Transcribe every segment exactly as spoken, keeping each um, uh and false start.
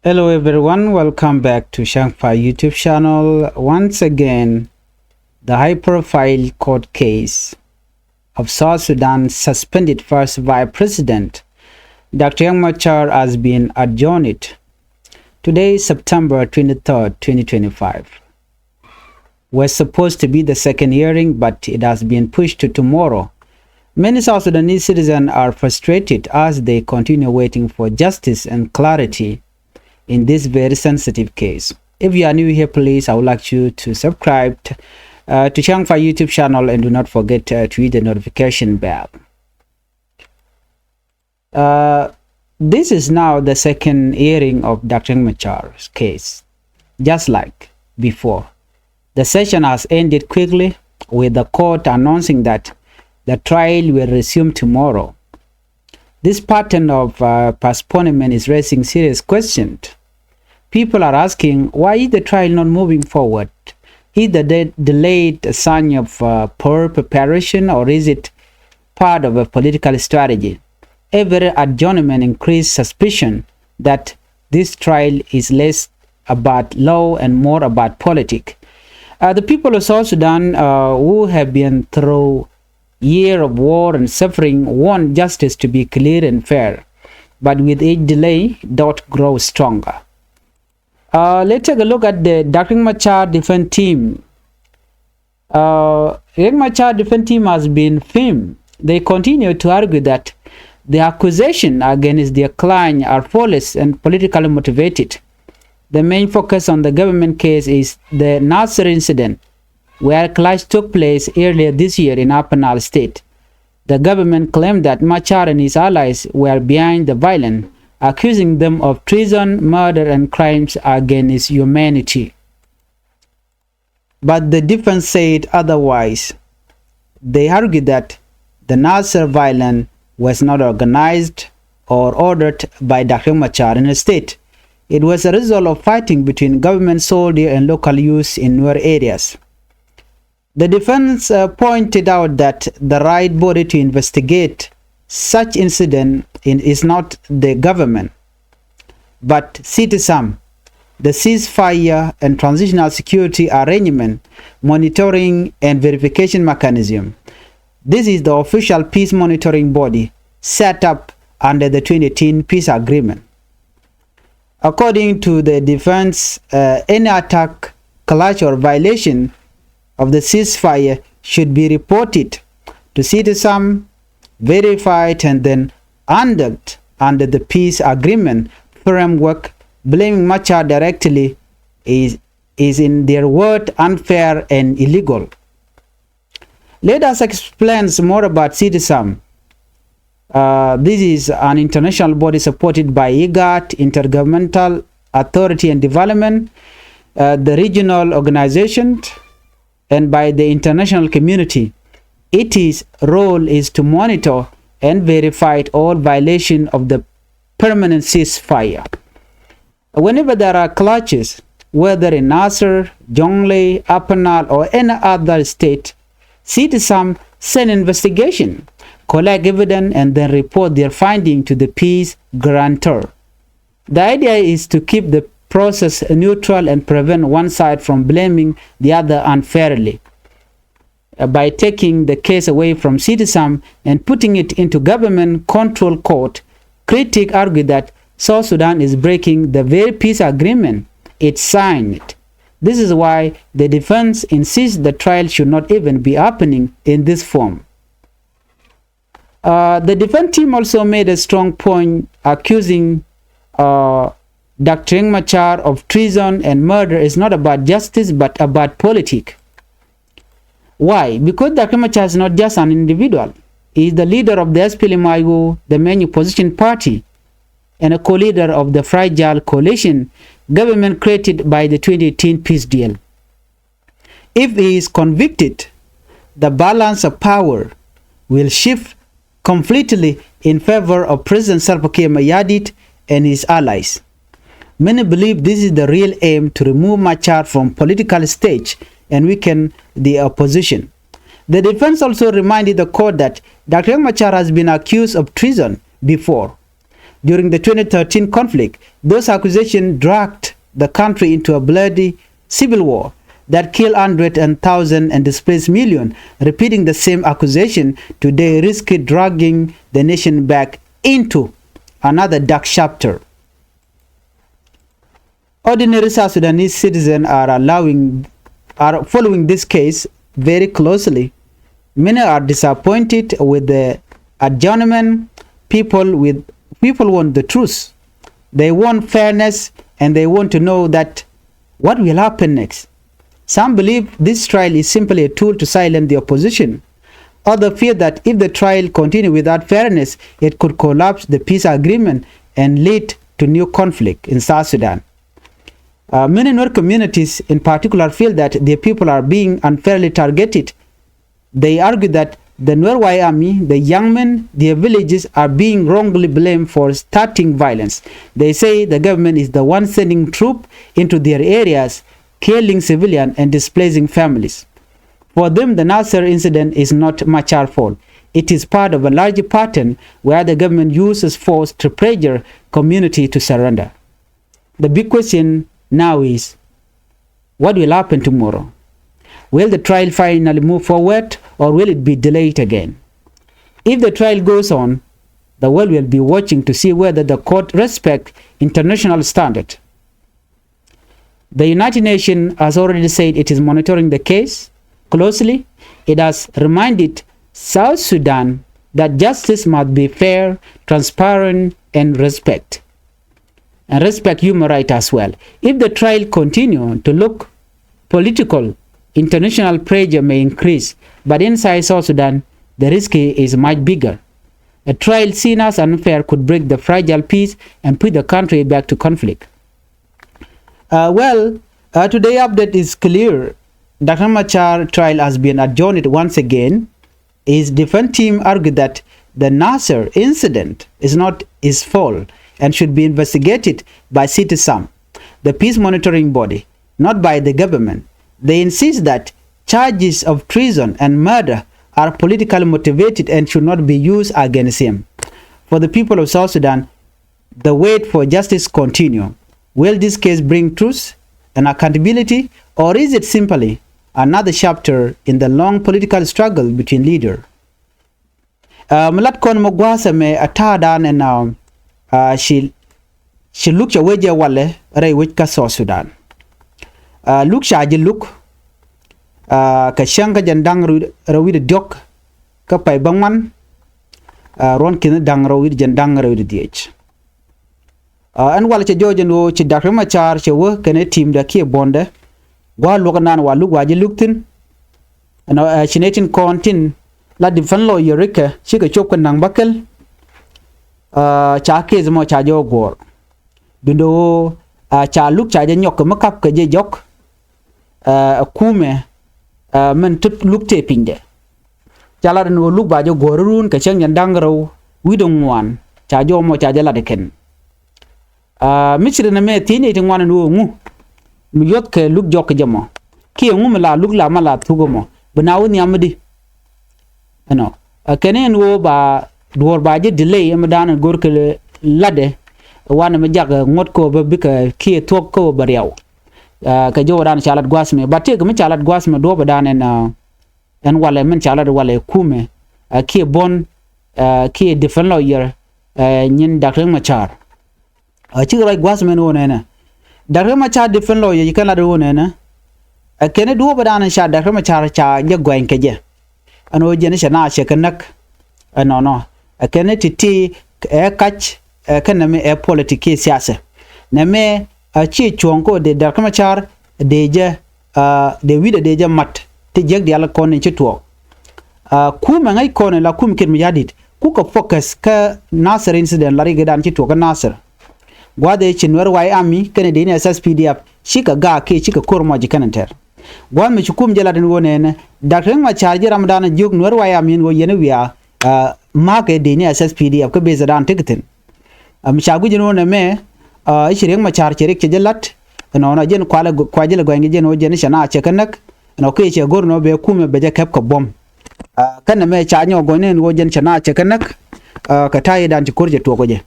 Hello everyone, welcome back to Shangfa YouTube channel. Once again, the high-profile court case of South Sudan suspended First Vice President Doctor Riek Machar has been adjourned. Today is September twenty-third, twenty twenty-five. Was supposed to be the second hearing, but it has been pushed to tomorrow. Many South Sudanese citizens are frustrated as they continue waiting for justice and clarity in this very sensitive case. If you are new here, please, I would like you to subscribe t-, uh, to Shangfa YouTube channel and do not forget, uh, to hit the notification bell. Uh, this is now the second hearing of Doctor Riek Machar's case. Just like before, the session has ended quickly, with the court announcing that the trial will resume tomorrow. This pattern of, uh, postponement is raising serious questions. People are asking, why is the trial not moving forward? Is the de-, delayed a sign of, uh, poor preparation, or is it part of a political strategy? Every adjournment increases suspicion that this trial is less about law and more about politics. Uh, the people of South Sudan, uh, who have been through year of war and suffering want justice to be clear and fair. But with each delay, doubt grows stronger. Uh, let's take a look at the Doctor Riek Machar defense team. Uh, Riek Machar defense team has been firm. They continue to argue that the accusation against their client are false and politically motivated. The main focus on the government case is the Nasir incident, where clash took place earlier this year in Upper Nile State. The government claimed that Machar and his allies were behind the violence, accusing them of treason, murder, and crimes against humanity. But the defense said otherwise. They argued that the Nasir violence was not organized or ordered by Doctor Machar. Instead, it was a result of fighting between government soldiers and local youths in Nuer areas. The defense, uh, pointed out that the right body to investigate such incident in, is not the government, but CITESAM, the Ceasefire and Transitional Security Arrangement Monitoring and Verification Mechanism. This is the official peace monitoring body set up under the twenty eighteen peace agreement. According to the defense, uh, any attack, clash or violation of the ceasefire should be reported to CITESAM, verified, and then handled under the peace agreement framework. Blaming Machar directly is, is in their word, unfair and illegal. Let us explain more about CITESAM. Uh, this is an international body supported by IGAD, Intergovernmental Authority and Development, uh, the regional organization, and by the international community. Its role is to monitor and verify all violation of the permanent ceasefire. Whenever there are clashes, whether in Nasir, Jonglei, Upper Nile, or any other state, CITESAM send investigation, collect evidence, and then report their finding to the peace guarantor. The idea is to keep the process neutral and prevent one side from blaming the other unfairly. Uh, by taking the case away from CITESAM and putting it into government control court, critics argue that South Sudan is breaking the very peace agreement it signed. This is why the defense insists the trial should not even be happening in this form. Uh, the defense team also made a strong point accusing, uh, Doctor Riek Machar of treason and murder is not about justice but about politic. Why? Because Doctor Riek Machar is not just an individual. He is the leader of the SPLM-IO, the main opposition party, and a co-leader of the Fragile Coalition government created by the twenty eighteen peace deal. If he is convicted, the balance of power will shift completely in favor of President Salva Kiir Mayardit and his allies. Many believe this is the real aim, to remove Machar from political stage and weaken the opposition. The defense also reminded the court that Doctor Riek Machar has been accused of treason before. during the twenty thirteen conflict. Those accusations dragged the country into a bloody civil war that killed hundreds and thousands and displaced millions. Repeating the same accusation today risks dragging the nation back into another dark chapter. Ordinary South Sudanese citizens are allowing, are following this case very closely. Many are disappointed with the adjournment. People with, people want the truth. They want fairness, and they want to know that what will happen next. Some believe this trial is simply a tool to silence the opposition. Others fear that if the trial continue without fairness, it could collapse the peace agreement and lead to new conflict in South Sudan. Uh, many Nuer communities in particular feel that their people are being unfairly targeted. They argue that the Nuer White Army, the young men, their villages are being wrongly blamed for starting violence. They say the government is the one sending troops into their areas, killing civilians and displacing families. For them, the Nasser incident is not Machar fault. It is part of a larger pattern where the government uses force to pressure community to surrender. The big question now is, what will happen tomorrow? Will the trial finally move forward, or will it be delayed again? If the trial goes on, the world will be watching to see whether the court respect international standard. The United Nations has already said it is monitoring the case closely. It has reminded South Sudan that justice must be fair, transparent, and respect, and respect human rights as well. If the trial continue to look political, international pressure may increase, but inside South Sudan, the risk is much bigger. A trial seen as unfair could break the fragile peace and put the country back to conflict. Uh, well, uh, today update is clear. Doctor Machar trial has been adjourned once again. His defense team argued that the Nasser incident is not his fault and should be investigated by CITESOM, the peace monitoring body, not by the government. They insist that charges of treason and murder are politically motivated and should not be used against him. For the people of South Sudan, the wait for justice continue. Will this case bring truth and accountability, or is it simply another chapter in the long political struggle between leader? Uh, mi lat kɔn mi gua̱a̱th ɛmɛ a ta̱a̱dan ɛn, uh, uh, ci, ci luk ca wec ɛ walɛ rɛy wec kä South Sudan. Uh, luk ca ji̱ luk, uh, kɛ cäŋ kä jɛn da̱ŋ rɛw wi̱cdɛ diɔ̱k kä pay bäŋuan, uh, ruɔ̱n ki̱n da̱ŋ rɛw wi̱cdɛ jɛn da̱ŋ rɛw wi̱cdɛ dhiec. Uh, ɛn walɛ cɛ jɔɔc ɛn ɣöö ci Dak Riek Machar cɛ wä kɛnɛ ti̱i̱mdɛ kiɛ buɔ̱ndɛ. Gua̱a̱r luɔ̱k ɛnan wa luk wa ji̱ luk thi̱n. Ɛn, uh, ci nɛy tin kɔn tin la defense lawyer rikɛ cikɛ cop kɛ naŋ bäkɛl. Uh, ca case mɔ ca jɛ wä guɔ̱ɔ̱r. Duundɛ ɣöö, uh, ca luk ca jɛ nyɔk kɛ mi kap kɛ jɛ jɔk. Uh, ɛ kumɛ, uh, mɛn ti luk tëë pinydɛ. Ca lat ɛn ɣöö luk ba jɛ guɔ̱ɔ̱r run kɛ cäŋ jɛn da̱ŋ rɛw wi̱cdɛ ŋuan ca jɔɔk mɔ ca jɛ lat ɛ kɛn. Uh, mi ci rin ɛmɛ thiec nɛy ti ŋuan ɛn ɣöö ŋu mi yuɔth kɛ luk jɔk kɛ jɛ mɔ kiɛ ŋu mi la luk la ma la thuk ɛmɔ bi na wä nhiam mi di. Ɛnɔ, uh, kɛn ɛn ɣöö ba duɔ̱ɔ̱r ba jɛ delay ɛmɛ da̱a̱n ɛn go̱r kɛ latdɛ. Wanɛ mi jak, uh, ŋuɔ̱t kä bä bikɛ kiɛ thuɔ̱k kä bä riaw. Uh, kɛ jɔwä da̱a̱n ca lat gua̱a̱th mɛ ba tëëk mi ca lat gua̱a̱th mɛ duɔ̱ɔ̱pɛ da̱a̱n ɛn, uh, ɛn walɛ min ca lat walɛ kumɛ, uh, kiɛ buɔ̱n, uh, kiɛ defense lawyer, uh, nyin Dak Riek Machar. Uh, cikɛ ruac gua̱a̱th mɛn ɣöö nɛnɛ Dak Riek Machar defense lawyer ci kɛn lat ɣöö nɛnɛ, uh, kɛn duɔ̱ɔ̱pɛ da̱a̱n ca Dak Riek Machar ca jɛ gɔ̱a̱ny kɛ jɛ. Ɛn ɣöö jɛn cɛ na cɛ kɛ näk. Ɛnɔnɔ, ɛ kɛn ti̱ti̱ ɛ kac, ɛ kɛn nɛmɛ ɛ politic kiɛ siasa. Nɛmɛ a ciɛ cuɔ̱ɔ̱ŋ kä dee Dak Riek Machar dee jɛ, a, dee wi̱cdɛ dee jɛ mat ti jiäk diaal kɔn in ci tuɔɔk. A, kumɛ ŋäc kɔn in la kum Kiir Mayardit kukɛ focus kä Nasir incident la rikdan ci tuɔɔk kä Nasir. Gua̱a̱th ëë ci Nuer White Army kɛnɛ dee ni S S P D F cikɛ gaak kiɛ cikɛ ko̱r mɔc kɛn in tɛr. Gua̱a̱th mi ci kum jɛ lat in ɣöö nɛnɛ Dak Riek Machar ji̱ ramdan jiök Nuer White Army in ɣöö yɛn wiaa, a, ma̱a̱k ɛ dee ni S S P D F kä base dan tekɛ thi̱n. A, mi ca guic in ɣöö nɛmɛ, a, i̱ ci Riek Machar ci Riek cɛ jɛ lat. Ɛnɔnɔ jɛn kualɛ gu-, kua jɛ lɛ gɔ̱a̱ny kɛ jɛn ɣöö jɛn cɛ na cɛ kɛ näk. Ɛnɔ kɛ cɛ go̱r nɔ bɛ kumɛ bɛ jɛ kɛp kɛ buɔ̱m. A, kɛn nɛmɛ ca nyɔk gɔ̱ny nɛn ɣöö jɛn cɛ na cɛ kɛ näk. A, kɛ ta̱a̱ i̱ dan ci ko̱r jɛ tuɔɔk kɛ jɛ.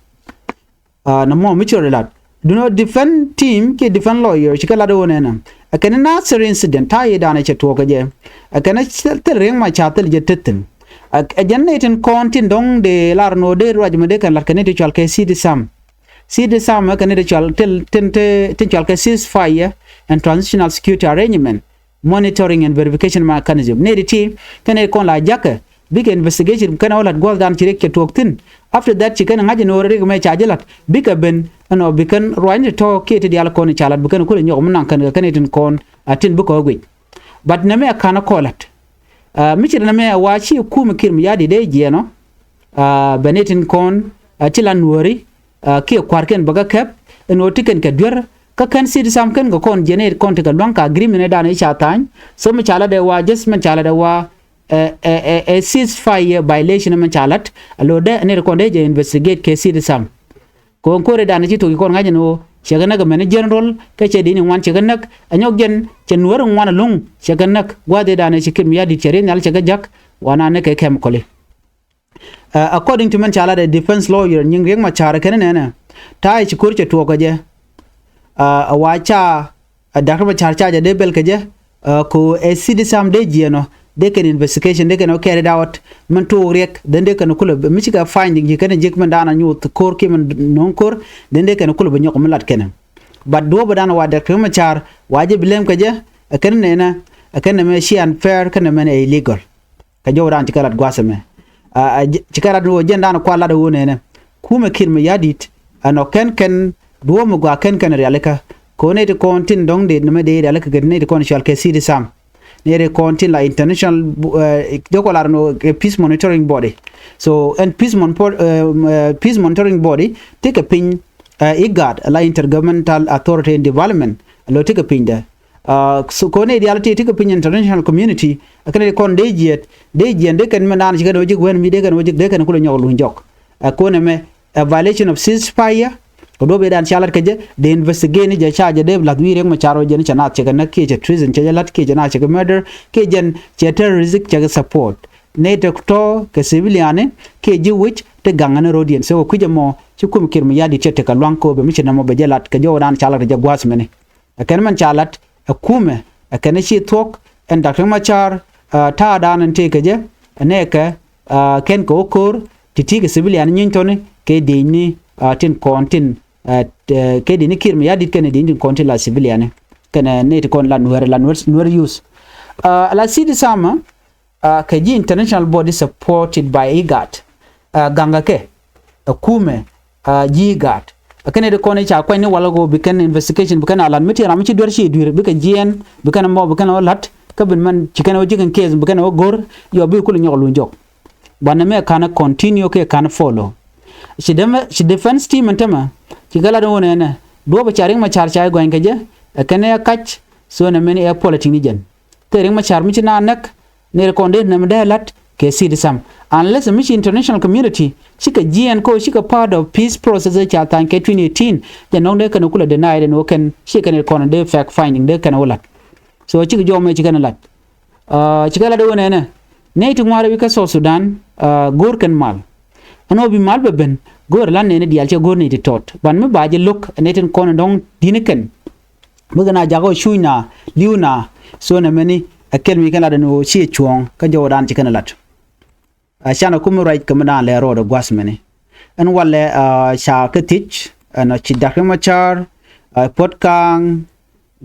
Nɔmɔ mi ci rɔ lat, duno defense team kiɛ defense lawyer ci kɛ lat ɣöö nɛnɛ ɛ kɛn Nasir incident ta̱a̱ yiëëdan ɛ cɛ tuɔɔk kɛ jɛ. Ɛ kɛn thil Riek Machar thil jɛ tethin. Ɛ jɛn nɛy tin kɔn tin dɔ̱ŋ dee lar nɔ dee ruac mi dee kɛn lat kɛ nɛy ti cual kɛ ceasefire. Ceasefire ɛ kɛn nɛy ti cual tin tin tin cual kɛ ceasefire and transitional security arrangement monitoring and verification mechanism. Nɛy ti ti kɛn nɛy kɔn la jakä bikɛ investigation kɛn ɛ wä la̱t gua̱thdan ci Riek cɛ tuɔɔk thi̱n. After that ci kɛn ɛ ŋa̱c ɛn ɣöö Riek mɛ ca ji̱ la̱t bikɛ ben ɛnɔ bi kɛn ruacni ti tɔ̱ kiɛ ti diaal kɔn ca la̱t bi kɛn kulɛ nyɔk mi naŋ kɛn kɛ kɛn itin kɔn a tin bikɛ wä guic. But nɛmɛ ɛ ka̱n ɛ kɔn la̱t. Mi ci nɛmɛ ɛ wa ci kumɛ Kiir Mayardit dee jiɛɛn ɔ bɛ ni tin kɔn ti la nuääri kiɛ kua̱rkɛn bɛ kɛ kɛp ɛn ɣöö ti kɛn kɛ duer kä kɛn ceasefire kɛn kɛ kɔn jiɛn ɛ kɔn ti kɛ lua̱ŋ kɛ agreement ɛ dan i̱ ca tha̱a̱ny. So mi ca la̱t ɛ wa adjustment ca la̱t ɛ wa ɛ ɛ ɛ ceasefire violation mɛn ca la̱t a lo̱r dee ni ti kɔn dee jɛ investigate kɛ ceasefire. Kɛ ɣöö ko̱r i̱ dan ci thok ci kɔn ŋa̱c ɛn ɣöö cɛ kɛ näk ɛmɛn i̱ general kä cɛ di̱t ni ŋuan cɛ kɛ näk ɛ nyɔk jɛn cɛ nuäär ŋuan ɛlɔ̱ŋ cɛ kɛ näk gua̱a̱th i̱ dan ci Kiir Mayardit cɛ rieth nhial cɛ kɛ ja̱k wanɛ ni kɛ chemical i̱. According to mɛn ca lat ɛ defense lawyer nyiŋ Riek Machar kɛn nɛnɛ ta̱a̱ ci ko̱r cɛ tuɔɔk kɛ jɛ. A wa ca a Doctor Machar ca jɛ dee bɛl kɛ jɛ. Ko ɛ ceasefire dee jiɛɛn ɔ dee kɛn investigation dee kɛn ɔ carried out mɛn tuɔɔk Riek then dee kɛn kulɛ mi cikɛ finding ci kɛn ji̱k mɛn da̱a̱n a nyuuth ko̱r kiɛ mɛn no̱o̱ŋ ko̱r then dee kɛn kulɛ bi nyɔk mi lat kɛn. But duɔ̱ɔ̱p dan wa Doctor Machar wa jɛ bi lem kɛ jɛ ɛ kɛn nɛnɛ ɛ kɛn nɛmɛ ci unfair kɛn nɛmɛ ɛ illegal. Kɛ jɔwdan ci kɛ lat gua̱a̱th ɛmɛ. Ci kɛ lat wä jɛn dan kua̱r lat wä nɛnɛ kumɛ Kiir Mayardit ɛnɔ kɛn kɛn duɔ̱ɔ̱p mi gɔaa kɛn kɛn rialikä. Kɛ ɣöö nɛy ti kɔn tin dɔ̱ŋ dee nɛmɛ dee rialikä kɛ nɛy ti kɔn cual kɛ ceasefire. Nɛy ti kɔn tin la international jɔkɔ lat nɔ kɛ peace monitoring body. So ɛn peace mon peace monitoring body ti kɛ piny IGAD la Intergovernmental Authority in Development. Lo ti kɛ piny dɛ. So kɔn i̱ diaal ti ti kɛ piny international community ɛ kɛn i̱ kɔn dee jiɛt dee jiɛn dee kɛn mɛn dan ci kɛn wä ji̱k wɛn mi dee kɛn wä ji̱k dee kɛn kulɛ nyɔk luny jɔk. Ɛ kɔn ɛmɛ ɛ violation of ceasefire. Kɛ duɔ̱p i̱ dan ca lat kɛ jɛ dee investigate ni jɛ ca jɛ dee lath wi̱i̱ Riek Machar wä jɛ ni cɛ naath cɛ kɛ näk kiɛ cɛ treason cɛ jɛ la̱t kiɛ cɛ naath cɛ kɛ murder kiɛ jɛn cɛ terrorist cɛ kɛ support. Nɛy tɛ tɔ̱ kɛ civilian kiɛ ji̱ wi̱c ti gaŋ ni ro̱diɛn so kɛ kui̱c ɛmɔ ci kum Kiir Mayardit cɛ tekɛ lua̱ŋ kɛ ɣöö bɛ mi ci nɛmɔ bɛ jɛ lat kɛ jɔwdan ca lat kɛ jɛ gua̱a̱th mɛni. Ɛ kɛn mɛn ca lat ɛ kumɛ ɛ kɛn ci thuɔ̱k ɛn Doctor Machar ta̱a̱dan ɛn tëëkɛ jɛ ɛ nɛɛkɛ kɛn kɛ wä ko̱r ti ti kɛ civilian nyiny thɔni kɛ di̱i̱cni tin kɔn tin kɛ di̱i̱cni Kiir Mayardit kɛn di̱i̱cni tin kɔn tin la civilian kɛn nɛy ti kɔn la nuɛr la nuɛr youth. La ceasefire kɛ ji̱ international body supported by IGAD. Gaŋkɛ kɛ ɛ kumɛ ji̱ IGAD. Ɛ kɛn i̱ ti kɔn i̱ ca kuany ni wal ɣöö bi kɛn investigation bi kɛn a la̱t mi ti ram mi ci duer ci duer bikɛ jiɛɛn bi kɛn mɔ bi kɛn ɣä la̱t kä bin mɛn ci kɛn ɣä ji̱ kɛn case bi kɛn ɣä go̱r yɔ bi kulɛ nyɔk luny jɔk. Banɛ mɛ ka̱n continue kiɛ ka̱n follow. Ci defense team ɛn tämɛ ci kɛ lat ɣöö nɛnɛ duɔ̱ɔ̱p ɛ ca Riek Machar ca i̱ gɔany kɛ jɛ ɛ kɛn ɛ kac. So nɛ mɛn ɛ politic ni jɛn thil Riek Machar mi ci naan näk. Nɛy ti kɔn dee nɛmɛ dee la̱t kɛ ceasefire unless mi ci international community cikɛ jiɛɛn kä cikɛ part of peace process ca tha̱a̱ny kɛ twenty eighteen. Jɛ nɔŋ dee kɛn kulɛ deny den wä kɛn ci kɛn kɔn dee fact finding dee kɛn wä la̱t. So cikɛ jɔmɛ ci kɛn la̱t. Cikɛ la̱t wä nɛnɛ nɛy ti ŋua̱r wi̱i̱ kä South Sudan go̱o̱r kɛn mal. Ɛn ɣöö bi mal bɛ ben go̱o̱r la̱t nɛnɛ diaal cɛ go̱o̱r nɛy ti tɔt ban mi ba jɛ lo̱k nɛy tin kɔn dɔ̱ŋ di̱n kɛn. Bikɛ na jakä cuc na li̱w na. So nɛ mɛni ɛ kɛl mi kɛn lat ɛn ɣöö ci ɛ cuɔ̱ɔ̱ŋ kä jɔwdan ci kɛn ɛ lat. Ɛ canɛ kum mi ruac kɛ mi daan lɛ rɔɔdɛ gua̱th mɛni. Ɛn walɛ ca kä thiec ɛn ɔ ci Dak Riek Machar, ɛ Puɔt Kaŋ,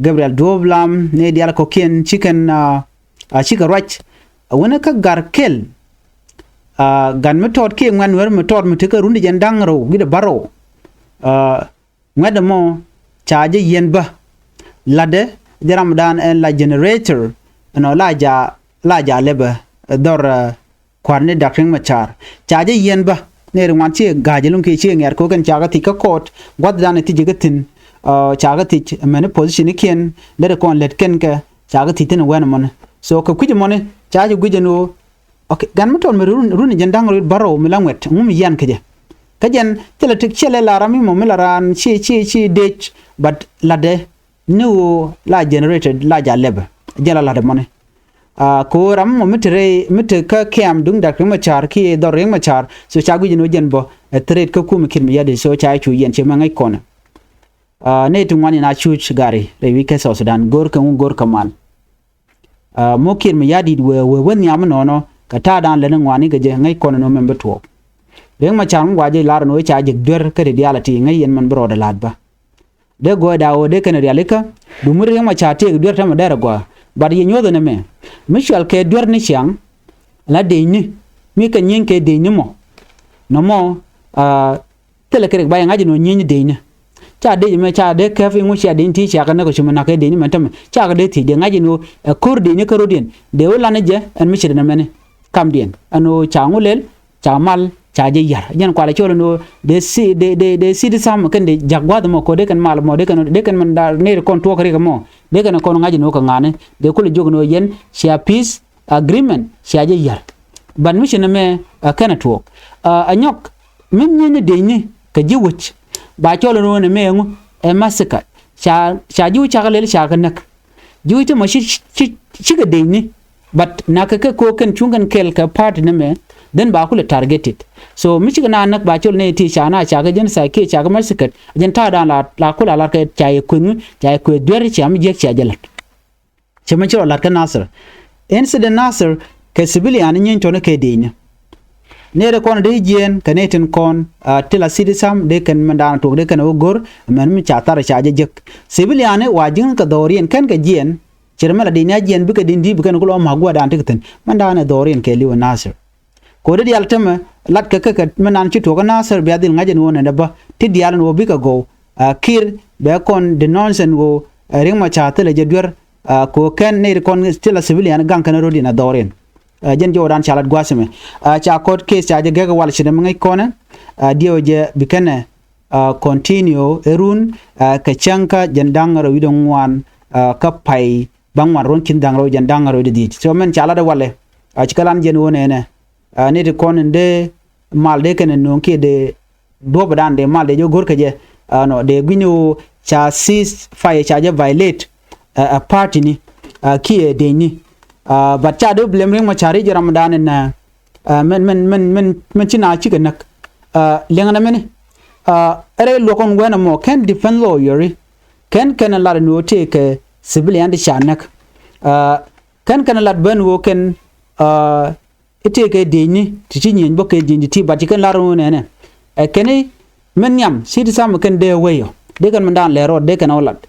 Gabriel Duɔ̱ɔ̱p Lam ni diaal kɔ̱kiɛn ci kɛn a cikɛ ruac. Ɛ wänɛ kä gar kɛl gan mi tɔɔt kiɛ ŋuɛ̈t nuɛr mi tɔɔt mi tekɛ run di jɛn da̱ŋ rɛw wi̱cdɛ bärɔw. Ŋuɛ̈tdɛ mɔ ca jɛ yiɛn bä. La̱tdɛ jɛ ramdan ɛn la generator ɛnɔ la ja la ja lɛpɛ dhɔr. Kua̱r ni Dak Riek Machar ca jɛ yiɛn bä. Nɛɛri ŋuan ci ga̱a̱c ɛlɔ̱ŋ kiɛ ci ŋɛ̈r kɛ wä kɛn ca kɛ thiec kä court gua̱thdan ɛ thiec kä thi̱n. Ca kɛ thiec mɛni position ikiɛn derɛ kɔn lät kɛn kɛ ca kɛ thiec thi̱n ɛ wɛn ɛmɔni. So kɛ kui̱c ɛmɔni ca jɛ guic ɛn ɣöö Okay, gan mi tɔt mi run run jɛn da̱ŋ run bärɔw mi la ŋuɛt ŋum yian kä jɛ. Kä jɛn thilɛ tik ciɛ lɛ la ram mi mɔ mi la raan ci ci ci dec. But latdɛ ni ɣöö la generated la ja lɛpɛ. Jɛ la latdɛ mɔni. Kɛ ɣöö ram mɔ mi te rɛy mi te kä kɛm duŋ dak Riek Machar kiɛ dhɔr Riek Machar, so ca guic ni ɣöö jɛn bä ɛ threat kä kumɛ Kiir Mayardit, so ca cu yɛn ciɛ mɛ ŋäc kɔnɛ. Nɛy ti ŋuan in a cuc gari rɛy wi̱c kä South Sudan, go̱r kɛ ŋu, go̱r kɛ mal. Mɔ Kiir Mayardit wee wee wee nhiam inɔnɔ kɛ ta̱a̱dan lɛn ŋuani kɛ jɛ, ŋäc kɔnɛ ni ɣöö mɛn bi tuɔɔk. Riek Machar mi gua̱a̱ jɛ lar ni ɣöö ca jek duer kä ti diaal a ti, ŋäc yɛn mɛn bi rɔɔdɛ la̱t bä. Dee gɔɔyda ɣöö dee kɛn rialikä, duŋ mi Riek Machar tëëk duer tämɛ dɛr ɛ gɔaa. But yɛ nyuɔ̱th ɛn ɛmɛ, mi cual kɛ duer ni ciaŋ la dëëcni, mi kɛ nyieeny kɛ dëëcni mɔ. Nɔmɔ thilɛ kɛ rɛk ba yɛ ŋa̱c ɛn ɣöö nyieeny dëëcni. Ca dëëc ɛmɛ ca dee kɛp iŋu cia dëëcni ti cia kɛ näk ɔ, ci mi na̱k kɛ dëëcni mɛn tämɛ ca kɛ dee thiec, dee ŋa̱c ɛn ɣöö ɛ ko̱r dëëcni kä rɔ̱diɛn, dee wä lan ni jɛ ɛn mi ce̱t ɛn ɛmɛni. Kamdiɛn ɛn ɣöö ca ŋu lɛl, ca mal, ca jɛ yar. Jɛn kualɛ cɔl ni ɣöö dee si dee dee dee si di sam kɛn dee jak gua̱th mɔ kɛ dee kɛn mal mɔ, dee kɛn dee kɛn mɛn da nɛy ti kɔn tuɔɔk riɛk mɔ, dee kɛn kɔn ŋa̱c ni ɣöö kɛ ŋa̱ni, dee kulɛ jiök ni ɣöö yɛn cia peace agreement cia jɛ yar. But mi ci ni mɛ ɛ kɛn ɛ tuɔɔk ɛ nyɔk mi nyieeny ni dëëcni kɛ ji̱ wec, ba cɔl ni ɣöö ni mɛ ɛŋu ɛ massacre. Ca ca ji̱ wec cakɛ lɛl ca kɛ näk. Ji̱ wec ti mɔ ci ci ci kɛ dëëcni. But nakä kɛ ko̱o̱k kɛn cuŋ kɛn kɛl kɛ party ni mɛ, then ba kulɛ targeted. So mi cikɛ na näk ba col nɛy ti ca na ca kɛ genocide kiɛ ca kɛ massacre, jɛn ta̱a̱dan la la kulɛ lar kɛ ca yɛ kueth ŋu, ca yɛ kueth duer, cia mi jiäk cia jɛ la̱t. Cɛ mɛ ci rɔ la̱t kä Nasir. Incident Nasir kɛ civilian nyieeny tɔni kɛ dëëcni. Nɛy ti kɔn dee jiɛɛn kɛ nɛy tin kɔn ti la city sam dee kɛn mɛn daanɔ tuɔk dee kɛn wä go̱r mɛn mi ca thar ca jɛ jek. Civilian wa ji̱n kɛ dhɔriɛn kɛn kɛ jiɛɛn. Cɛ rɛ mɛ la dëëcni a jiɛɛn bikɛ di̱n di̱i̱t bikɛn kulɔ ma̱k gua̱dan ti kɛ thi̱n mɛn daanɔ dhɔriɛn kɛ li̱w Nasir. Kɛ ɣöö dee diaal tämɛ lat kɛ kɛ kɛ mɛn daanɔ ci tuɔk kä Nasir bia dhil ŋa̱c ɛn ɣöö nɛn dɛ bä ti diaal ɛn ɣöö bikɛ gɔw. Kiir bɛ kɔn denounce ɛn ɣöö Riek Machar thilɛ jɛ duer. Kɛ ɣöö kɛn nɛy ti kɔn ti la civilian gaŋ kɛn ro̱diɛn a dhɔriɛn. Jɛn jɔwdan ca lat gua̱a̱th ɛmɛ. Ca kɔt case ca jɛ gɛk wal ci dämi ŋäc kɔnɛ. Diɛw jɛ bi kɛnɛ continue ɛ run kɛ cäŋ kä jɛn da̱ŋ rɛw wi̱cdɛ ŋuan kä pay ba̱ŋ ŋuan ruɔ̱n ki̱n da̱ŋ rɛw jɛn da̱ŋ rɛw wi̱cdɛ dhiec. So mɛn ca lat ɛ walɛ. Ci kɛ lan jɛn ɣöö nɛnɛ ni ti kɔn in dee mal dee kɛn in nööŋ kiɛ dee duɔ̱pdan dee mal dee jɛ go̱r kɛ jɛ. Nɔ dee gui̱ni ɣöö ca cease fire ca jɛ violate ɛ party ni kiɛ dëëcni. But ca dee blame Riek Machar i̱ jɛ ramdan in mɛn mɛn mɛn mɛn mɛn ci na cikɛ näk. Liɛŋɛ na mɛni ɛ rɛy luɔk kɔn wɛn ɛmɔ kɛn defense lawyer kɛn kɛn ɛ lat ɛn ɣöö tëëkɛ civilian ti ca näk. Kɛn kɛn ɛ lat ben ɣöö kɛn i̱ tëëkɛ dëëcni ti ci nyieny bä kɛ dëëcni ti bat ci kɛn lar ɣöö nɛnɛ. Ɛ kɛn i̱ min nhiam city sam kɛn dee wee yɔ dee kɛn min daan lɛɛr rɔɔd dee kɛn ɣä lat.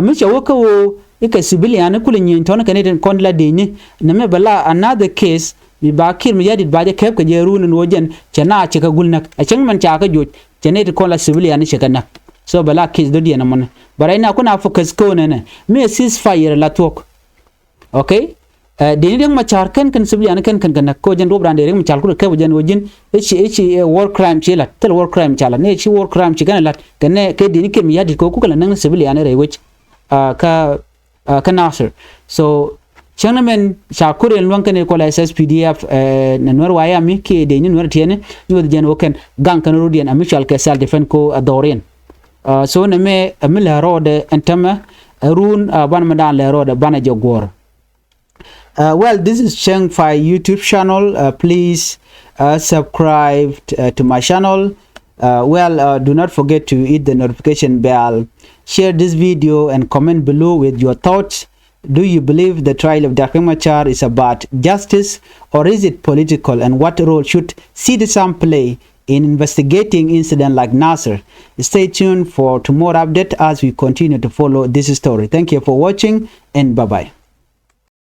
Mi cɛ wä kä ɣöö i̱ kɛ civilian i̱ kulɛ nyieny tɔ̱n kɛn i̱ tin kɔn la dëëcni. Nɛmɛ bɛ la another case mi ba Kiir Mayardit ba jɛ kɛp kɛ jɛ run in ɣöö jɛn cɛ na cɛ kɛ gul näk ɛ cäŋ min ca kɛ joc cɛ nɛy ti kɔn la civilian i̱ cɛ kɛ näk. So bɛ la case dɔ̱diɛn ɛmɔni. But right now kun a focus kä ɣöö nɛnɛ mi ɛ ceasefire la thuɔ̱k. Okay. Dëëcni Riek Machar kɛn kɛn civilian kɛn kɛn kɛn näk kɛ ɣöö jɛn duɔ̱p raan dee Riek Machar kulɛ kɛp jɛn ɣöö ji̱n i̱ ci i̱ ci war crime ci la̱t thil war crime ca la̱t ni ci war crime ci kɛn la̱t kɛn nɛ kɛ dëëcni Kiir Mayardit kɛ ɣöö kukɛ la näk ni civilian rɛy wec. Kä kä Nasir. So cäŋ ni mɛn ca kuriɛn luäŋ kɛn i̱ kɔl S S P D F nɛ Nuɛr Wayami kiɛ dëëcni Nuɛr tiɛni nyuɔth jɛn ɣöö kɛn gaŋ kɛn ro̱diɛn a mi cual kɛ self defense ko a dhɔriɛn. So nɛ mɛ a mi lɛ rɔɔdɛ ɛn tämɛ ɛ run a banɛ mi daan lɛ rɔɔdɛ banɛ jɛ guɔ̱ɔ̱r. Uh, well, this is Cheng Fai YouTube channel. Uh, please uh, subscribe uh, to my channel. Uh, well, uh, do not forget to hit the notification bell. Share this video and comment below with your thoughts. Do you believe the trial of Doctor Machar is about justice or is it political? And what role should citizens play in investigating incidents like Nasser? Stay tuned for tomorrow update as we continue to follow this story. Thank you for watching and bye-bye.